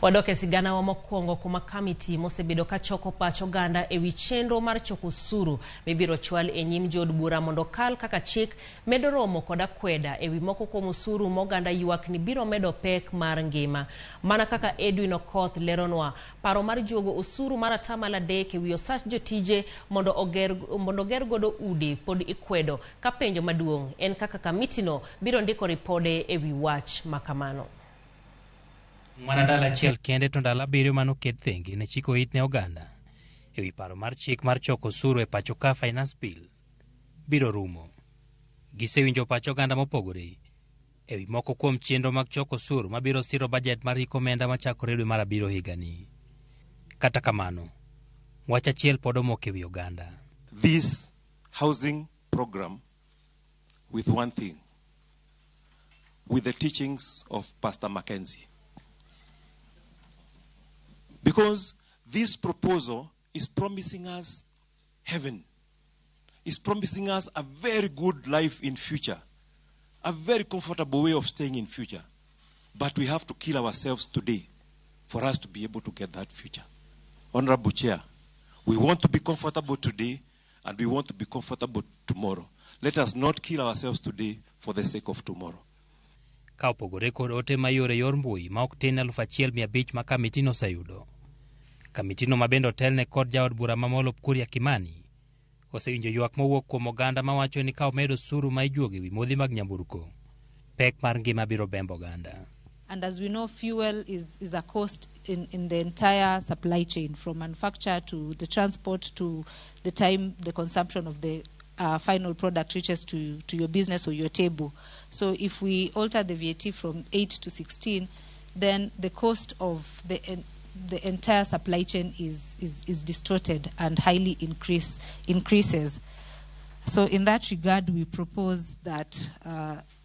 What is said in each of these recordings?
Wadok e siganawa mokwongo kuma kamiti mosebedo ka choko pach oganda e wi chenro mar choko osuru mibiro chwal e nyim jood bura mondo kal kaka chik medo romo kod akweda e wi moko kuom osuru ma oganda ywak ni biro medo pek mar ngima. Mana kaka Edwin Okoth leronwa, paro mar juogo osuru mar 3% e wi osach jotije mondo oger godo udi pod ikwedo ka penjo maduong' en kaka kamitino biro ndiko ripode e wi wach makamano. Mana ndalo achiel kende to ndalo 7 manoket thenge ne chiko it ne oganda e wi paro mar chik mar choko osuru e pacho ka, Finance Bill, biro rumo. Gisewinjo pach oganda mopogore e wi moko kuom chenro mag choko osuru mabiro siro bajet mar hik omenda machakore dwe mar abiriyo higani. Kata kamano, wach achiel pod omoko e wi oganda. This housing program with one thing, with the teachings of Pastor Mackenzie. Because this proposal is promising us heaven, is promising us a very good life in future, a very comfortable way of staying in future. But we have to kill ourselves today for us to be able to get that future. Honorable Chair, we want to be comfortable today and we want to be comfortable tomorrow. Let us not kill ourselves today for the sake of tomorrow. Ka opogore kod ote mayore yor mbui ma ok tin 1500 ma kamitino oseyudo. Kamitino ma bende otelne kod jaod bura ma Molo Kuria Kimani osewinjo ywak mowuok kuom oganda mawacho ni ka omed osuru ma ijuogo e wi modhi mag nyamburko, pek mar ngima biro bembo oganda. And as we know, fuel is a cost in the entire supply chain, from manufacture to the transport to the time the consumption of the final product reaches to your business or your table. So if we alter the VAT from 8 to 16, then the cost of the entire supply chain is distorted and highly increases. So in that regard, we propose that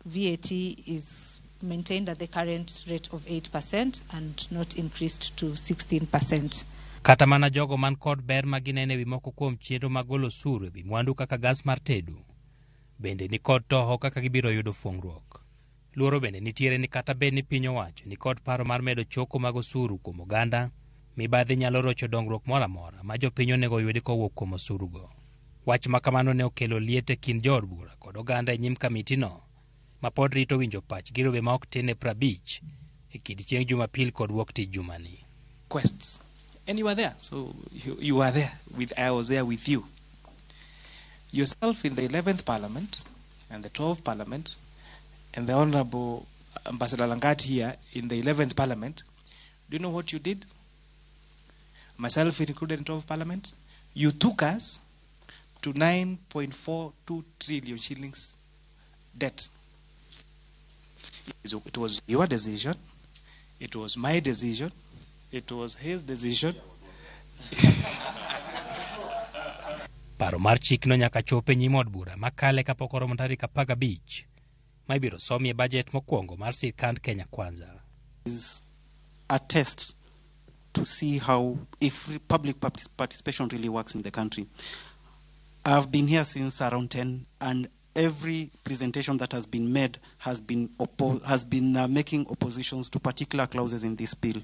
VAT is maintained at the current rate of 8% and not increased to 16%. Kata mana jogo man kod ber ma gineno e wi moko kuom chenro mag golo osuru e wi mwandu kaka gas mar tedo bende ni kod toho kaka gibiro yudo fuong'ruok. Luoro bende nitiere ni kata bed ni piny owacho ni kod paro mar medo choko mag osuru kuom oganda, mibadhi nyalo rocho dongruok moro amora ma jopiny onego oyudi kowuok kuom osurugo. Wach ma kamano ne okelo liet e kind jood bura kod oganda e nyim kamitino ma pod rito winjo pach girobe ma ok tin ne 50 e kind chieng' Jumapil kod wuok tich jumani. Quests. And you were there. So you were there. I was there with you. Yourself in the 11th Parliament and the 12th Parliament, and the Honorable Ambassador Langat here in the 11th Parliament. Do you know what you did? Myself included in 12th Parliament. You took us to 9.42 trillion shillings debt. It was your decision. It was my decision. It was his decision. Paro mar chikno nyaka chop e nyim od bura makale kapok oromo tarik 15 ma ibiro somie bajet mokwongo mar sirkand Kenya Kwanza. Is a test to see how if public participation really works in the country. I've been here since around 10, and every presentation that has been made has been making oppositions to particular clauses in this bill.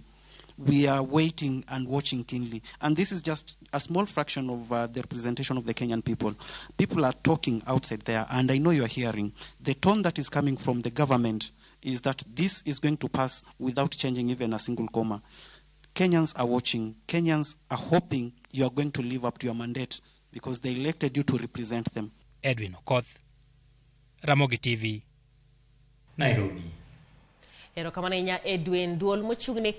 We are waiting and watching keenly. And this is just a small fraction of the representation of the Kenyan people. People are talking outside there, and I know you are hearing. The tone that is coming from the government is that this is going to pass without changing even a single comma. Kenyans are watching. Kenyans are hoping you are going to live up to your mandate because they elected you to represent them. Edwin Okoth, Ramogi TV, Nairobi. Erokamano ahinya, Edwin. Duol mochung' ne